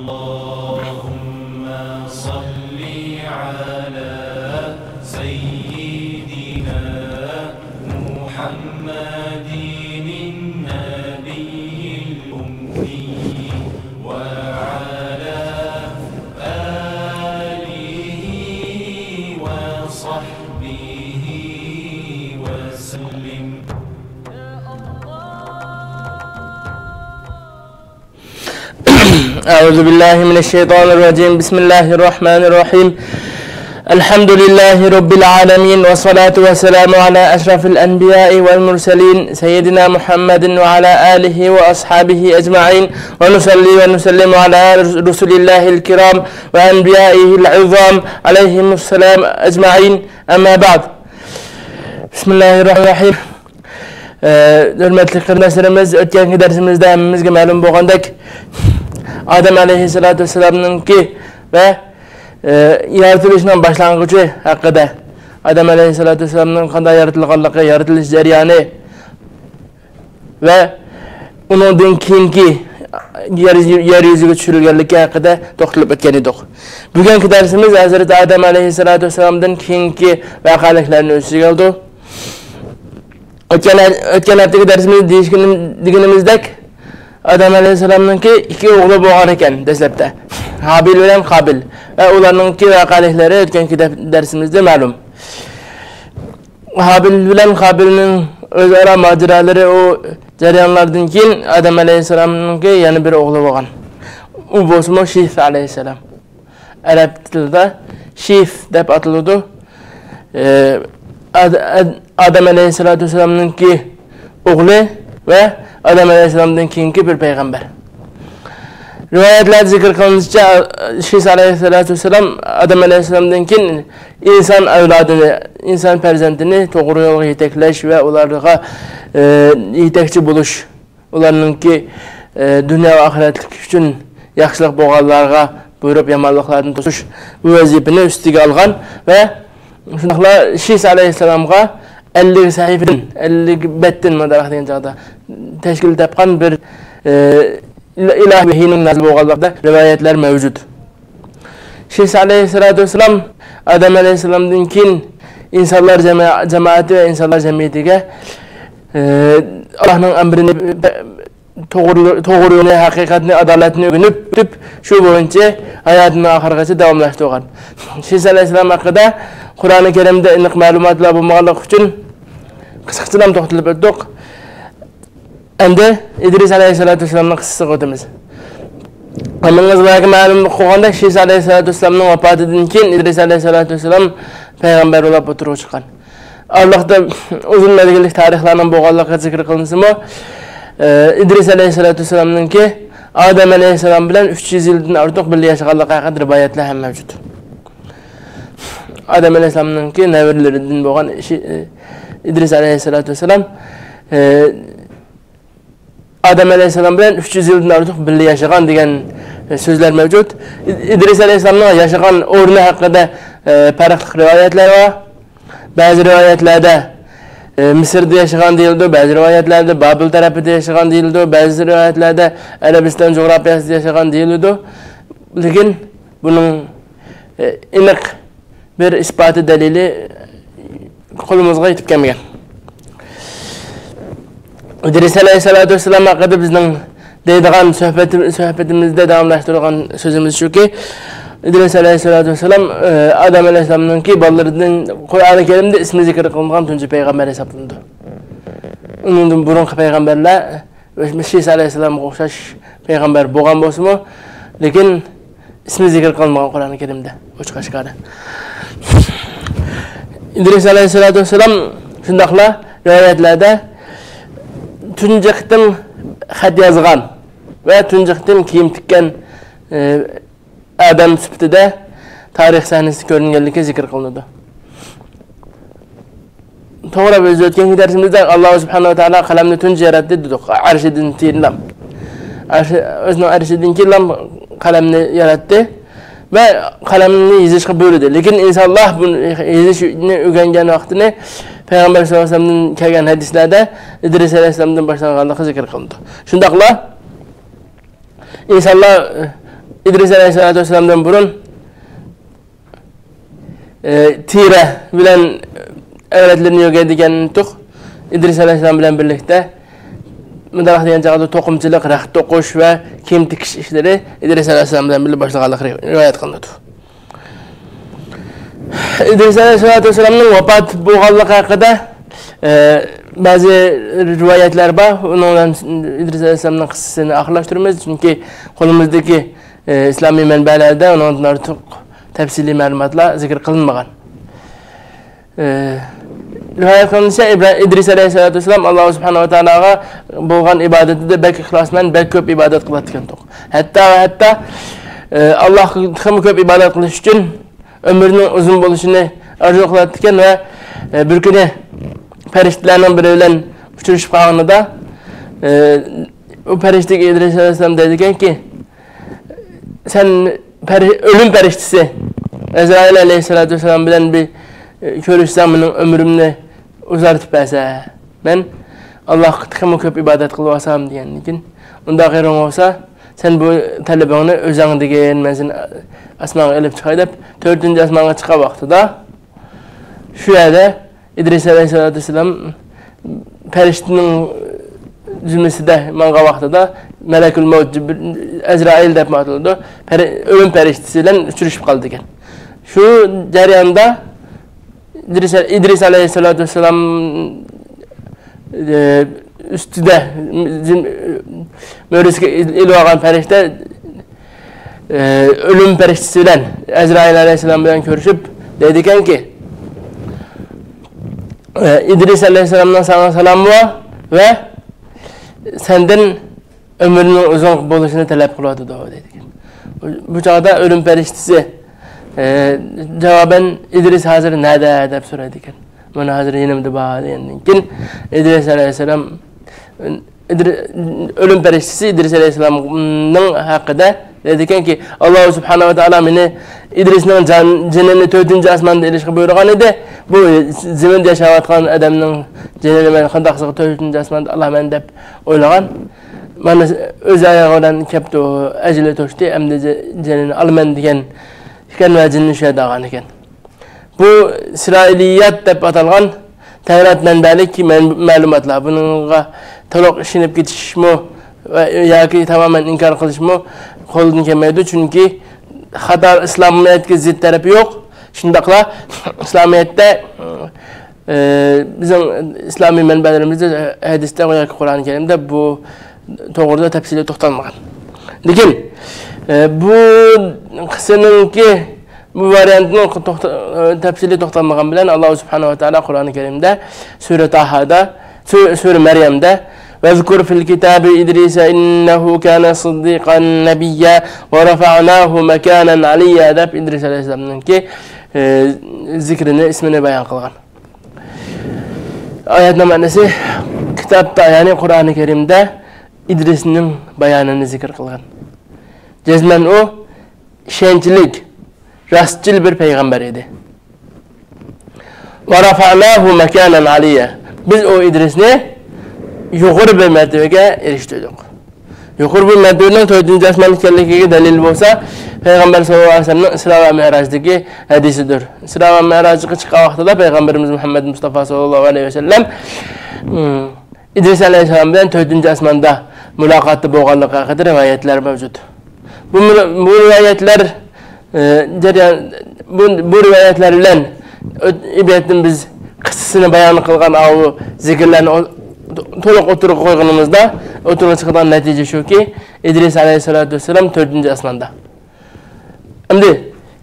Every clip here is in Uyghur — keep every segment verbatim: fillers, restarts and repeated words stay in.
اللهم صل على سيدنا محمد النبي الأمي وعلى آله وصحبه وسلم. أعوذ بالله من الشيطان الرجيم. بسم الله الرحمن الرحيم. الحمد لله رب العالمين، والصلاة والسلام على أشرف الأنبياء والمرسلين، سيدنا محمد وعلى آله وأصحابه أجمعين، ونصلي ونسلم على رسل الله الكرام وأنبيائه العظام عليهم السلام أجمعين. أما بعد. بسم الله الرحمن الرحيم. ئە، ھۆرمەتلىك قېرىنداشلىرىمىز، ئۆتكەنكى دەرسىمىزدە ھەممىمىزگە مەلۇم بولغاندەك، ئادەم ئەلەيھىسسالاتۇ ۋەسسالامنىڭكى ۋە، ئە، يارىتىلىشنىڭ باشلانغۇچى ھەققىدە، ئادەم ئەلەيھىسسالاتۇ ۋەسسالامنىڭ قانداق يارىتىلغانلىقى، يارىتىلىش جەريانى ۋە ئۇنىڭدىن كېيىنكى يەر، يەر يۈزىگە چۈشۈرۈلگەنلىكى ھەققىدە توختىلىپ ئۆتكەن ئىدۇق. بۈگۈنكى دەرسىمىز ھەزرىتى ئادەم ئەلەيھىسسالاتۇ ۋەسسالامدىن كېيىنكى ۋەقەلىكلەرنى ئۆز ئىچىگە ئالىدۇ. ئۆتكەن، ئۆتكەن ھەپتىكى دەرسىمىزدە دېيىشكىنىم-، دېگىنىمىزدەك، ئادەم ئەلەيھىسسالامنىڭكى ئىككى ئوغلى بولغان ئىكەن دەسلەپتە. ھابىل بىلەن قابىل. ۋە ئۇلارنىڭكى ۋەقەلىكلىرى ئۆتكەنكى دەپ-، دەرسىمىزدە مەلۇم. ھابىل بىلەن قابىلنىڭ ئۆزئارا ماجىرالىرى، ئۇ جەريانلاردىن كېيىن ئادەم ئەلەيھىسسالامنىڭكى يەنە بىر ئوغلى بولغان. ئۇ بولسىمۇ شىس ئەلەيھىسسالام. ئەرەب تىلىدا شىس دەپ ئاتىلىدۇ. ئە، ئاد-، ئاد-، ئادەم ئەلەيھىسسالاتۇ ۋەسسالامنىڭكى ئوغلى ۋە ئادەم ئەلەيھىسسالامدىن كېيىنكى بىر پەيغەمبەر. رىۋايەتلەردە زىكىر قىلىنىشىچە، شىس ئەلەيھىسسالاتۇ ۋەسسالام ئادەم ئەلەيھىسسالامدىن كېيىن ئىنسان ئەۋلادىنى، ئىنسان پەرزەنتىنى توغرا يولغا يېتەكلەش ۋە ئۇلارغا، ئە، يېتەكچى بولۇش، ئۇلارنىڭكى، ئە، دۇنيا ۋە ئاخىرەتلىك ئۈچۈن ياخشىلىق بولغانلارغا بۇيرۇپ، يامانلىقلاردىن توسۇش، بۇ ۋەزىپىنى ئۈستىگە ئالغان ۋە شۇنداقلا شىس ئەلەيھىسسالامغا ئەللىك سەھىپىدىن، ئەللىك بەتتىن مۇنداق دېگەن چاغدا تەشكىل تاپقان بىر، ئە، ئىلاھىي ۋەھىينىڭ نازىل بولغانلىقىدا رىۋايەتلەر مەۋجۇت. شىس ئەلەيھىسسالاتۇ ۋەسسالام ئادەم ئەلەيھىسسالامدىن كېيىن ئىنسانلار جەما-، جامائىتى ۋە ئىنسانلار جەمئىيىتىگە، ئە، ئاللاھنىڭ ئەمرىنى، توغرا، توغرا يولنى، ھەقىقەتنى، ئادالەتنى ئۆگىنىپ، شۇ بويىچە ھاياتىنىڭ ئاخىرىغىچە داۋاملاشتۇرغان. شىس ئەلەيھىسسالام ھەققىدە قۇرئانى كەرىمدە ئېنىق مەلۇماتلار بولمىغانلىقى ئۈچۈن قىسقىچىلا توختىلىپ ئۆتتۇق. ئەمدى ئىدرىس ئەلەيھىسسالاتۇ ۋەسسالامنىڭ قىسسىسىغا ئۆتىمىز. ھەممىڭىز بەلكى مەلۇم قىلغاندەك، شىس ئەلەيھىسسالاتۇ ۋەسسالامنىڭ ۋاپاتىدىن كېيىن ئىدرىس ئەلەيھىسسالاتۇ ۋەسسالام پەيغەمبەر بولۇپ ئوتتۇرىغا چىققان. ئارىلىقتا ئۇزۇن مەزگىللىك تارىخلارنىڭ بولغانلىقى زىكىر قىلىنسىمۇ، ئە، ئىدرىس ئەلەيھىسسالاتۇ ۋەسسالامنىڭكى ئادەم ئەلەيھىسسالام بىلەن ئۈچ يۈز يىلدىن ئارتۇق بىللە ياشىغانلىقى ھەققىدە رىۋايەتلەر ھەم مەۋجۇت. ئادەم ئەلەيھىسسالامنىڭكى نەۋرىلىرىدىن بولغان ئىشى، ئە، ئىدرىس ئەلەيھىسسالاتۇ ۋەسسالام، ئە، ئادەم ئەلەيھىسسالام بىلەن ئۈچ يۈز يىلدىن ئارتۇق بىللە ياشىغان دېگەن، ئە، سۆزلەر مەۋجۇت. ئىد-، ئىدرىس ئەلەيھىسسالامنىڭ ياشىغان ئورنى ھەققىدە، ئە، پەرقلىق رىۋايەتلەر بار. بەزى رىۋايەتلەردە، ئە، مىسىردا ياشىغان دېيىلىدۇ، بەزى رىۋايەتلەردە بابىل تەرەپىدە ياشىغان دېيىلىدۇ، بەزى رىۋايەتلەردە ئەرەبىستان جۇغراپىيەسىدە ياشىغان دېيىلىدۇ. لېكىن بۇنىڭ، ئە، ئېنىق بىر ئىسپاتى، دەلىلى قولىمىزغا يېتىپ كەلمىگەن. ئىدرىس ئەلەيھىسسالاتۇ ۋەسسالام ھەققىدە بىزنىڭ دەيدىغان سۆھبىتى-، سۆھبىتىمىزدە داۋاملاشتۇرغان سۆزىمىز شۇكى، ئىدرىس ئەلەيھىسسالاتۇ ۋەسسالام، ئە، ئادەم ئەلەيھىسسالامنىڭكى بالىلىرىدىن، قۇرئانى كەرىمدە ئىسمى زىكىر قىلىنغان تۇنجى پەيغەمبەر ھېسابلىنىدۇ. ئۇنىڭدىن بۇرۇنقى پەيغەمبەرلەر شىس ئەلەيھىسسالامغا ئوخشاش پەيغەمبەر بولغان بولسىمۇ، لېكىن ئىسمى زىكىر قىلىنمىغان قۇرئانى كەرىمدە، ئوچۇق ئاشكارا. ئىدرىس ئەلەيھىسسالاتۇ ۋەسسالام شۇنداقلا رىۋايەتلەردە تۇنجى قېتىم خەت يازغان ۋە تۇنجى قېتىم كىيىم تىككەن، ئە، ئادەم سۈپىتىدە تارىخ سەھنىسىدە كۆرۈنگەنلىكى زىكىر قىلىنىدۇ. توغرا، بىز ئۆتكەنكى دەرسىمىزدە ئاللاھ سۇبھانەھۇ ۋە تائالا قەلەمنى تۇنجى ياراتتى دېدۇق. ئەرشىدىن كېيىنلا. ئەرشى، ئۆزىنىڭ ئەرشىدىن كېيىنلا قەلەمنى ياراتتى ۋە قەلەمنى يېزىشقا بۇيرۇدى. لېكىن ئىنسانلار بۇنى يېزىشنى ئۆگەنگەن ۋاقتىنى پەيغەمبەر سەللەللاھۇ ئەلەيھى ۋەسەللەمدىن كەلگەن ھەدىسلەردە ئىدرىس ئەلەيھىسسالامدىن باشلانغانلىقى زىكىر قىلىنىدۇ. شۇنداقلا ئىنسانلار، ئى، ئىدرىس ئەلەيھىسسالاتۇ ۋەسسالامدىن بۇرۇن، ئى، تېرە بىلەن ئەۋرەتلىرىنى يۆگەيدىكەن تۇق. ئىدرىس ئەلەيھىسسالام بىلەن بىرلىكتە مۇنداق دېگەن چاغدا توقۇمىچىلىق، رەخت توقۇش ۋە كىيىم تىكىش ئىشلىرى ئىدرىس ئەلەيھىسسالام بىلەن بىللە باشلىغانلىقى رىۋايەت قىلىنىدۇ. ئىدرىس ئەلەيھىسسالاتۇ ۋەسسالامنىڭ ۋاپات بولغانلىقى ھەققىدە، ئە، بەزى رىۋايەتلەر بار. ئۇنىڭ بىلەن ئىدرىس ئەلەيھىسسالامنىڭ قىسسىسىنى ئاخىرلاشتۇرىمىز، چۈنكى قولىمىزدىكى، ئە، ئىسلامىي مەنبەلەردە ئۇنىڭدىن ئارتۇق تەپسىلىي مەلۇماتلار زىكىر قىلىنمىغان. ئە، رىۋايەت قىلىنىشىچە، ئىبرا-، ئىدرىس ئەلەيھىسسالاتۇ ۋەسسالام ئاللا سۇبھانەھۇ ۋە تائالاغا بولغان ئىبادىتىدە بەك ئىخلاسمەن، بەك كۆپ ئىبادەت قىلاتتىكەن. ھەتتا ۋە ھەتتا، ئە، ئاللاغا تېخىمۇ كۆپ ئىبادەت قىلىش ئۈچۈن ئۆمرىنىڭ ئۇزۇن بولۇشىنى ئارزۇ قىلاتتىكەن ۋە، ئە، بىر كۈنى پەرىشتىلەرنىڭ بىرى بىلەن ئۇچرىشىپ قالغىنىدا، ئە، ئۇ پەرىشتىگە ئىدرىس ئەلەيھىسسالام دەيدىكەنكى، سەن پەر-، ئۆلۈم پەرىشتىسى ئەزرائىل ئەلەيھىسسالاتۇ ۋەسسالام بىلەن بىر، ئە، كۆرۈشسەڭ، مېنىڭ ئۆمرۈمنى ئۇزارتىپ بەرسە، مەن ئاللاغا تېخىمۇ كۆپ ئىبادەت قىلىۋالسام دېگەندىن كېيىن، ئۇنداق يېرىڭ بولسا، سەن بۇ تەلىپىڭنى ئۆزەڭ دېگىن، مەن سېنى ئاسمانغا ئېلىپ چىقاي دەپ، تۆتىنچى ئاسمانغا چىققان ۋاقتىدا، شۇ يەردە ئىدرىس ئەلەيھىسسالاتۇ ۋەسسالام پەرىشتىنىڭ زىممىسىدە ماڭغان ۋاقتىدا، مەلەكۇل مەۋت، جىبر-، ئەزرائىل دەپمۇ ئاتىلىدۇ، پەرى-، ئۆلۈم پەرىشتىسى بىلەن ئۇچرىشىپ قالىدىكەن. شۇ جەرياندا ئىدرىس، ئىدرىس ئەلەيھىسسالاتۇ ۋەسسالام، ئى، ئۈستىدە زىم-، مۈرىسىگە ئېلىۋالغان پەرىشتە، ئى، ئۆلۈم پەرىشتىسى بىلەن، ئەزرائىل ئەلەيھىسسالام بىلەن كۆرۈشۈپ دەيدىكەنكى، ئى، ئىدرىس ئەلەيھىسسالامنىڭ ساڭا سالامى بار ۋە سەندىن ئۆمرىنىڭ ئۇزۇن بولۇشىنى تەلەپ قىلىۋاتىدۇ، دەيدىكەن. بۇ، بۇ چاغدا ئۆلۈم پەرىشتىسى، ئى، جاۋابەن، ئىدرىس ھازىر نەدە؟ دەپ سورايدىكەن. مانا ھازىر يېنىمدا بار، دېگەندىن كېيىن، ئىدرىس ئەلەيھىسسالام، ئىدرى-، ئۆلۈم پەرىشتىسى ئىدرىس ئەلەيھىسسالامنىڭ ھەققىدە دەيدىكەنكى، ئاللا سۇبھانەھۇ ۋە تائالا مېنى ئىدرىسنىڭ جان-، جېنىنى تۆتىنچى ئاسماندا ئېلىشقا بۇيرۇغان ئىدى. بۇ زېمىندا ياشاۋاتقان ئادەمنىڭ جېنىنى مەن قانداق قىلسا تۆتىنچى ئاسماندا ئالارمەن دەپ ئويلىغان. مانا ئۆز ئايىغى بىلەن كەپتۇ، ئەجىلى توشتى، ئەمدى جېنىنى ئالىمەن دېگەن ئىكەن ۋە جېنىنى شۇ يەردە ئالغان ئىكەن. بۇ ئىسرائىلىيات دەپ ئاتالغان تەۋرات مەنبەلىك مەن-، مەلۇماتلار. بۇنىڭغا تولۇق ئىشىنىپ كېتىشمۇ ۋە ياكى تامامەن ئىنكار قىلىشمۇ قولدىن كەلمەيدۇ، چۈنكى خاتا، ئىسلامىيەتكە زىت تەرىپى يوق. شۇنداقلا ئىسلامىيەتتە، ئى، بىزنىڭ ئىسلامىي مەنبەلىرىمىزدە، ھەدىستە ياكى قۇرئان كەرىمدە بۇ توغرىدا تەپسىلىي توختالمىغان. لېكىن، ئى، بۇ قىسسىنىڭكى، بۇ ۋارىيانتنىڭ توختا-، ئى، تەپسىلىي توختالمىغان بىلەن، ئاللا سۇبھانەھۇ ۋە تائالا قۇرئان كەرىمدە، سۈرە تاھادا، سۈ-، سۈرە مەريەمدە، «ۋەزكۇر فىل كىتابى ئىدرىسە ئىننەھۇ كانە سىددىقەن نەبىييا ۋە رەفەئناھۇ مەكانەن ئەلىييا» دەپ، ئىدرىس ئەلەيھىسسالامنىڭكى، ئى، زىكرىنى، ئىسمىنى بايان قىلغان. ئايەتنىڭ مەنىسى، كىتابتا، يەنى قۇرئانى كەرىمدە ئىدرىسنىڭ بايانىنى زىكىر قىلغان. جەزمەن ئۇ ئىشەنچلىك، راستچىل بىر پەيغەمبەر ئىدى. «ۋە رەفەئناھۇ مەكانەن ئەلىييا». بىز ئۇ ئىدرىسنى يۇقىرى بىر مەرتىۋىگە ئېرىشتۈردۇق. يۇقىرى بىر مەرتىۋىنىڭ تۆتىنچى ئاسمان ئىكەنلىكىگە دەلىل بولسا، پەيغەمبەر ساللاللاھۇ ئەلەيھى ۋەسەللەمنىڭ ئىسرا ۋە مىئراجدىكى ھەدىسىدۇر. ئىسرا ۋە مىئراجغا چىققان ۋاقتىدا پەيغەمبىرىمىز مۇھەممەد مۇستافا ساللاللاھۇ ئەلەيھى ۋەسەللەم، ئىم، ئىدرىس ئەلەيھىسسالام بىلەن تۆتىنچى ئاسماندا مۇلاقاتتا بولغانلىقى ھەققىدە رىۋايەتلەر مەۋجۇت. بۇ، بۇ رىۋايەتلەر ئى، جەريان، بۇ، بۇ رىۋايەتلەر بىلەن ئۆت-، ئىبرەتتىن بىز قىسسىسىنى بايان قىلغان ئاۋۇ زىكىرلەرنى ئو-، تولۇق ئوتتۇرىغا قويغىنىمىزدا، ئوتتۇرىغا چىقىدىغان نەتىجە شۇكى، ئىدرىس ئەلەيھىسسالاتۇ ۋەسسالام تۆتىنچى ئاسماندا. ئەمدى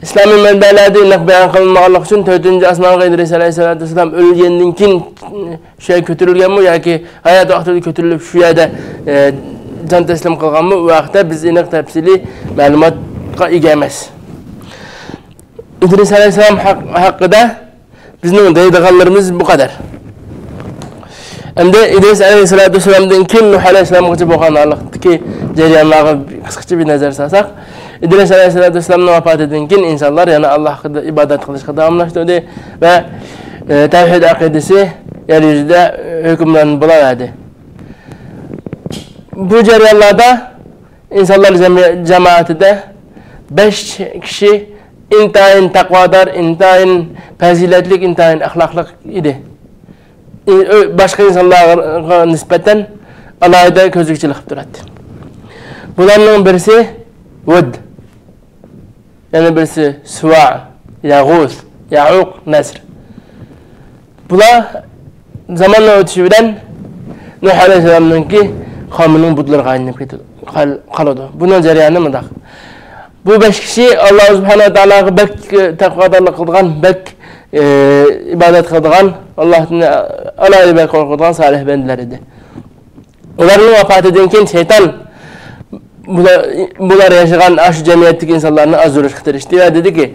ئىسلامىي مەنبەلەردە ئېنىق بايان قىلىنمىغانلىقى ئۈچۈن، تۆتىنچى ئاسمانغا ئىدرىس ئەلەيھىسسالاتۇ ۋەسسالام ئۆلگەندىن كېيىن شۇ يەرگە كۆتۈرۈلگەنمۇ ياكى ھايات ۋاقتىدا كۆتۈرۈلۈپ شۇ يەردە، ئە، جان تەسلىم قىلغانمۇ، ئۇ ھەقتە بىز ئېنىق تەپسىلىي مەلۇماتقا ئىگە ئەمەس. ئىدرىس ئەلەيھىسسالام ھەق-، ھەققىدە بىزنىڭ دەيدىغانلىرىمىز بۇ قەدەر. ئەمدى ئىدرىس ئەلەيھىسسالاتۇ ۋەسسالامدىن كېيىن نۇھ ئەلەيھىسسالامغىچە بولغان ئارىلىقتىكى جەريانلارغا قىسقىچە بىر نەزەر سالساق، ئىدرىس ئەلەيھىسسالاتۇ ۋەسسالامنىڭ ۋاپاتىدىن كېيىن ئىنسانلار يەنە ئاللاھقا ئىبادەت قىلىشقا داۋاملاشتۇردى ۋە، ئى، تەۋھىد ئەقىدىسى يەر يۈزىدە ھۆكۈمران بولاۋەردى. بۇ جەريانلاردا ئىنسانلار جەمئىي-، جامائىتىدە بەش كىشى ئىنتايىن تەقۋادار، ئىنتايىن پەزىلەتلىك، ئىنتايىن ئەخلاقلىق ئىدى. ئى-، ئۆ-، باشقا ئىنسانلارغا نىسبەتەن ئالاھىدە كۆزگىچىلىك قىلىپ تۇراتتى. بۇلارنىڭ بىرسى ۋۇد، يەنە بىرسى سۇۋا، يەغۇس، يەئۇق، نەسر. بۇلار زاماننىڭ ئۆتۈشى بىلەن نۇھ ئەلەيھىسسالامنىڭكى قەۋمىنىڭ بۇتلىرىغا ئايلىنىپ كېتىدۇ، قال-، قالىدۇ. بۇنىڭ جەريانى مۇنداق. بۇ بەش كىشى ئاللا سۇبھانەھۇ ۋە تائالاغا بەك، ئى، تەقۋادارلىق قىلىدىغان، بەك، ئى، ئىبادەت قىلىدىغان، ئاللاھتىن ئالاھىدە بەك قورقىدىغان سالىھ بەندىلەر ئىدى. ئۇلارنىڭ ۋاپاتىدىن كېيىن شەيتان بۇلار، بۇلار ياشىغان ئاشۇ جەمئىيەتتىكى ئىنسانلارنى ئازدۇرۇشقا تىرىشتى ۋە دېدىكى،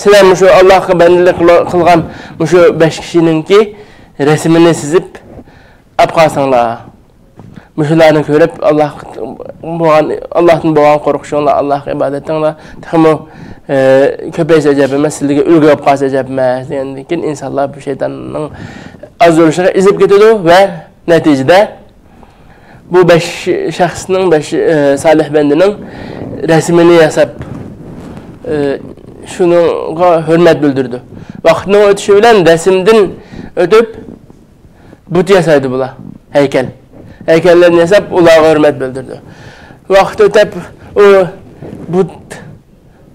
سىلەر مۇشۇ ئاللاھقا بەندىلىك قىل-، قىلغان مۇشۇ بەش كىشىنىڭكى رەسىمىنى سىزىپ ئەپ قالساڭلار. مۇشۇلارنى كۆرۈپ، ئاللاھ بولغان، ئاللاھتىن بولغان قورقۇشۇڭلار، ئاللاھقا ئىبادىتىڭلار تېخىمۇ، ئى، كۆپەيسە ئەجەب ئەمەس، سىلەرگە ئۈلگە بولۇپ قالسا ئەجەب ئەمەس، دېگەندىن كېيىن ئىنسانلار بۇ شەيتاننىڭ ئازدۇرۇشىغا ئېزىپ كېتىدۇ ۋە نەتىجىدە بۇ بەش شەخسنىڭ، بەش، ئى، سالىھ بەندىنىڭ رەسىمىنى ياساپ، ئى، شۇنىڭغا ھۆرمەت بىلدۈرىدۇ. ۋاقىتنىڭ ئۆتۈشى بىلەن رەسىمدىن ئۆتۈپ، بۇت ياسايدۇ بۇلار، ھەيكەل. ھەيكەللەرنى ياساپ، ئۇلارغا ھۆرمەت بىلدۈرىدۇ. ۋاقىت ئۆتۈپ، ئۇ بۇت،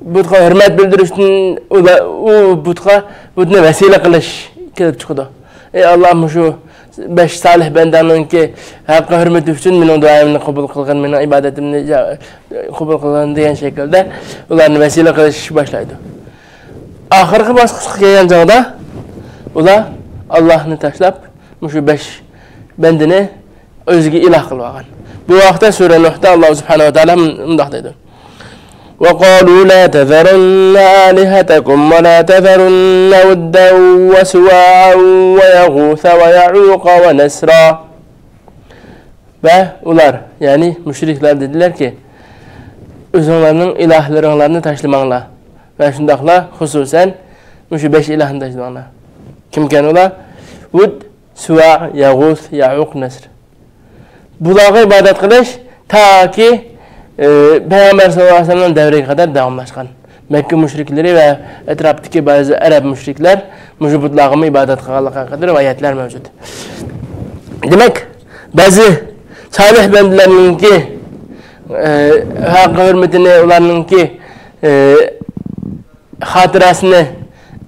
بۇتقا ھۆرمەت بىلدۈرۈشتىن ئۇلا-، ئۇ بۇتقا، بۇتنى ۋەسىلە قىلىش كېلىپ چىقىدۇ. ئەي ئاللا، مۇشۇ بەش سالىھ بەندەڭنىڭكى ھەققى ھۆرمىتى ئۈچۈن مېنىڭ دۇئايىمنى قوبۇل قىلغىن، مېنىڭ ئىبادىتىمنى جا-، قوبۇل قىلغىن دېگەن شەكىلدە ئۇلارنى ۋەسىلە قىلىش باشلايدۇ. ئاخىرقى باسقۇچقا كەلگەن چاغدا ئۇلار ئاللاھنى تاشلاپ، مۇشۇ بەش بەندىنى ئۆزىگە ئىلاھ قىلىپ ئالغان. بۇ ھەقتە سۈرە نۇھتا ئاللا سۇبھانەھۇ ۋە تائالا مۇنداق دەيدۇ: وقالوا لا تذرن آلهتكم ولا تذرن ودا وسواعا ويغوث ويعوق ونسرا. ۋە ئۇلار، يەنى مۇشرىكلار دېدىلەركى، ئۆزۈڭلارنىڭ ئىلاھلىرىڭلارنى تاشلىماڭلار ۋە شۇنداقلا خۇسۇسەن مۇشۇ بەش ئىلاھنى تاشلىماڭلار. كىمكەن ئۇلار؟ ۋۇد، سۇۋا، يەغۇس، يەئۇق، نەسر. بۇلارغا ئىبادەت قىلىش تاكى، ئى، پەيغەمبەر ساللاللاھۇ ئەلەيھى ۋەسەللەمنىڭ دەۋرىگە قەدەر داۋاملاشقان. مەككە مۇشرىكلىرى ۋە ئەتراپتىكى بەزى ئەرەب مۇشرىكلەر مۇشۇ بۇتلارغىمۇ ئىبادەت قىلغانلىقى ھەققىدە رىۋايەتلەر مەۋجۇت. دېمەك، بەزى سالىھ بەندىلەرنىڭكى، ئى، ھەققى ھۆرمىتىنى، ئۇلارنىڭكى، ئى، خاتىرەسىنى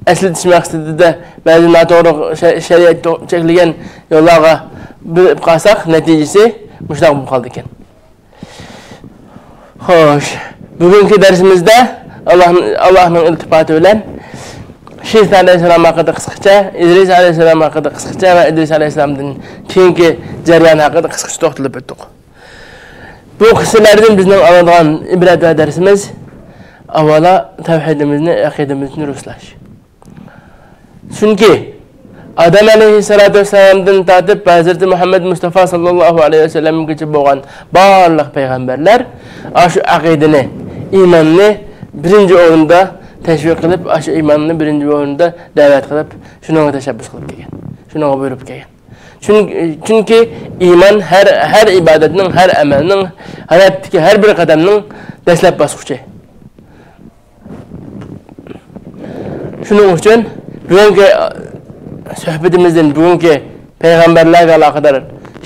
ئەسلىتىش مەقسىتىدە بەزى ناتوغرا شە-، شەرىئەت تو-، چەكلىگەن يوللارغا بېرىپ قالساق، نەتىجىسى مۇشۇنداق بولۇپ قالىدىكەن. خوش، بۈگۈنكى دەرسىمىزدە ئاللاھ، ئاللاھنىڭ ئىلتىپاتى بىلەن شىس ئەلەيھىسسالام ھەققىدە قىسقىچە، ئىدرىس ئەلەيھىسسالام ھەققىدە قىسقىچە ۋە ئىدرىس ئەلەيھىسسالامدىن كېيىنكى جەريان ھەققىدە قىسقىچە توختىلىپ ئۆتتۇق. بۇ قىسسىلەردىن بىزنىڭ ئالىدىغان ئىبرەت ۋە دەرسىمىز، ئاۋۋالا تەۋھىدىمىزنى، ئەقىدىمىزنى رۇسلاش. چۈنكى ئادەم ئەلەيھىسسالاتۇ ۋەسسالامدىن تارتىپ ھەزرىتى مۇھەممەد مۇستافا ساللاللاھۇ ئەلەيھى ۋەسەللەمگىچە بولغان بارلىق پەيغەمبەرلەر ئاشۇ ئەقىدىنى، ئىماننى بىرىنچى ئورۇندا تەشۋىق قىلىپ، ئاشۇ ئىماننى بىرىنچى ئورۇندا دەۋەت قىلىپ، شۇنىڭغا تەشەببۇس قىلىپ كەلگەن، شۇنىڭغا بۇيرۇپ كەلگەن. چۈن-، چۈنكى ئىمان ھەر، ھەر ئىبادەتنىڭ، ھەر ئەمەلنىڭ، ھاياتتىكى ھەر بىر قەدەمنىڭ دەسلەپ باسقۇچى. شۇنىڭ ئۈچۈن بۈگۈنكى سۆھبىتىمىزدىن، بۈگۈنكى پەيغەمبەرلەرگە ئالاقىدار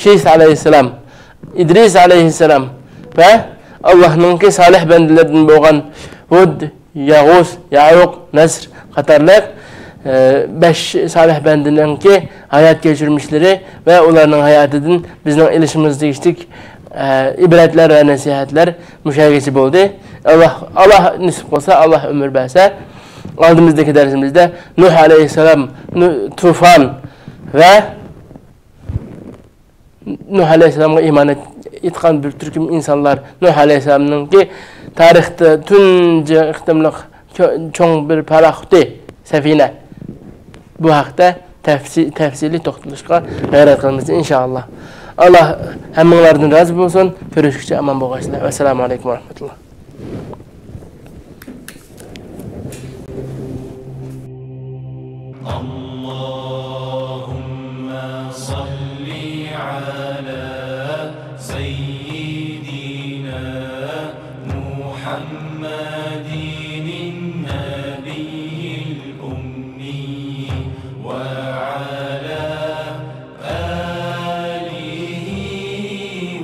شىس ئەلەيھىسسالام، ئىدرىس ئەلەيھىسسالام ۋە ئاللاھنىڭكى سالىھ بەندىلىرىدىن بولغان ھۇد، يەغۇس، يەئۇق، نەسر قاتارلىق، ئە، بەش سالىھ بەندىنىڭكى ھايات كەچۈرمىشلىرى ۋە ئۇلارنىڭ ھاياتىدىن بىزنىڭ ئېلىشىمىز تېگىشلىك، ئە، ئىبرەتلەر ۋە نەسىھەتلەر مۇشۇ يەرگىچە بولدى. ئاللاھ، ئاللاھ نېسىپ قىلسا، ئاللاھ ئۆمۈر بەرسە، ئالدىمىزدىكى دەرسىمىزدە نۇھ ئەلەيھىسسالام، نۇ-، تۇفان ۋە نۇھ ئەلەيھىسسالامغا ئىمان ئېيتقان بىر تۈركۈم ئىنسانلار، نۇھ ئەلەيھىسسالامنىڭكى تارىختا تۇنجى قېتىملىق چو-، چوڭ بىر پاراخوتى، سەفىنە. بۇ ھەقتە تەپسى-، تەپسىلىي توختىلىشقا غەيرەت قىلىمىز، ئىنشائاللا. ئاللاھ ھەممىڭلاردىن رازى بولسۇن. كۆرۈشكىچە ئامان بولغايسىلەر. ۋەسسالامۇ ئەلەيكۇم ۋە رەھمەتۇللاھ. اللهم صل على سيدنا محمد. محمد النبي الأمي وعلى آله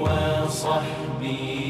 وصحبه